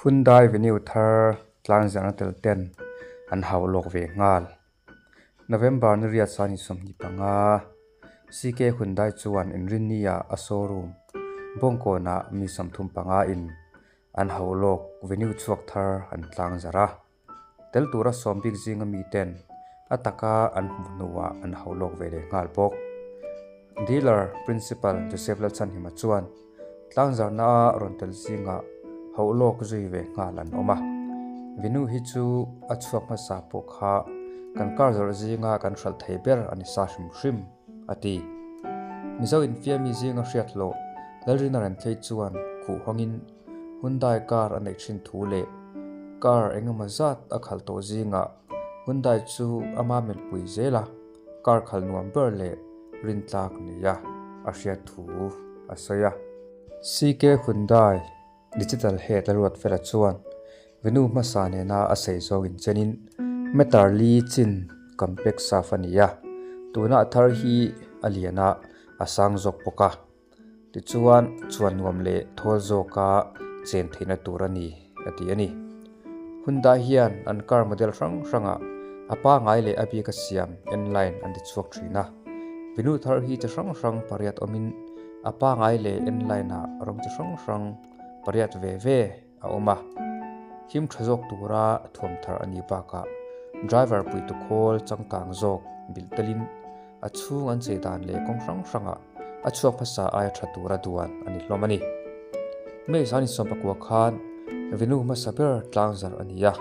Hyundai Venue thar tlangzarhna tel ten an hau lawk ve nghal. November ni riat sani 25, CK Hyundai chuan Inrinni-ah a showroom Bawngkawnah mi 35 in an hau lawk Venue chhuak thar an tlangzarh a. Tel tura sawm bik zinga miten a taka an hmuh hnuah an hau lawk ve leh nghal bawk. Dealer Principal Joseph Lalchhanhima chuan tlangzarhna a rawn tel zingah hauh lawk zui ve nghal an awm a. Vinu hi chu a chhuak hmasa pawh kha kan car zawrh zinga kan hralh thei ber a ni sa hrim hrim, a ti. Mizo infiami zinga hriat hlawh Lalrina Renthei chuan khuh hawngin Hyundai car a neih thin thu leh car engemaw zat a khalh tawh zingah Hyundai chu ama melhpui zel a, car khalh nuam ber leh rintlak nia a hriat thu a sawi a. CK Hyundai Digital Head a ruat fela chuan Venue hmasa nena a sei zawng inchenin meter li chin compact saf a ni a, tuna a thar hi a lian a, a sang zawk bawk a. Tichuan, chuan nuam leh thawl zawka chen theihna tur a ni, a ti a ni. Hyundai hian an car model hrang hrangah a pangai leh a bika siam N-Line an ti chhuak thin a. Venue thar hi chi hrang hrang pariat awmin a pangai leh N-Line-ah rawng chi hrang hrang pariat ve ve a awm a. Him tha zawk tura thuam thar a nih bakah driver puitu khawl changkang zawk bilh telin a chhung an chei dan leh kawng hrang hrangah a chhuak hmasa aia tha tura duan a ni hlawm a ni. May zan 19 khan Venue hmasa ber tlangzarh a ni a,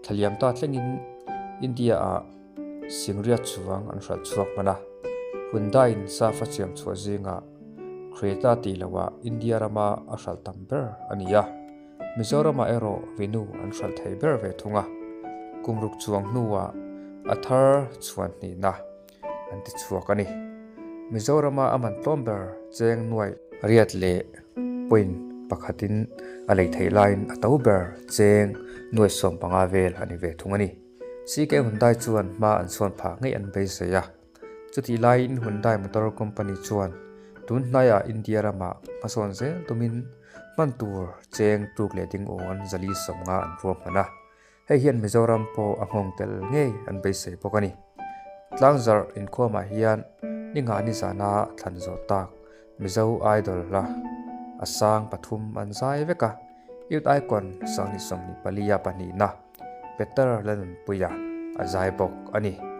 thlaliam ta thlengin India-ah Singriat chuang an hralh chhuak hman a, Hyundai-in safa siam chhuah zingah Creta tih loah India rama a hralh tam ber a ni a, Mizoramah erawh Venue an hralh thei ber ve thung a, kum ruk chuang hnuah a thar chhuan hnihna an ti chhuak a ni. Mizorama a man tlawm ber cheng nuaih riat leh point pakhatin a lei theih laiin a to ber cheng nuaih 15 vel a ni ve thung a ni. CK Hyundai chuan hma an sawn phah ngei an beisei a. Chutih laiin Hyundai Motor Company chuan tun hnaiah India ramah hmasawn zel tumin hman tur cheng tuk leh ding awn 450 an ruam hman a. Hei hian Mizoram pawh a nghawng tel ngei an beisei bawk a ni. Tlangzarh inkhawmah hian ni nghah ni zana thlan zawh tak Mizo Idol hla a sang pathum an zai vek a, Youth Icon 2024 a pahnihna Peter Lalnunpuia a zai bawk a ni.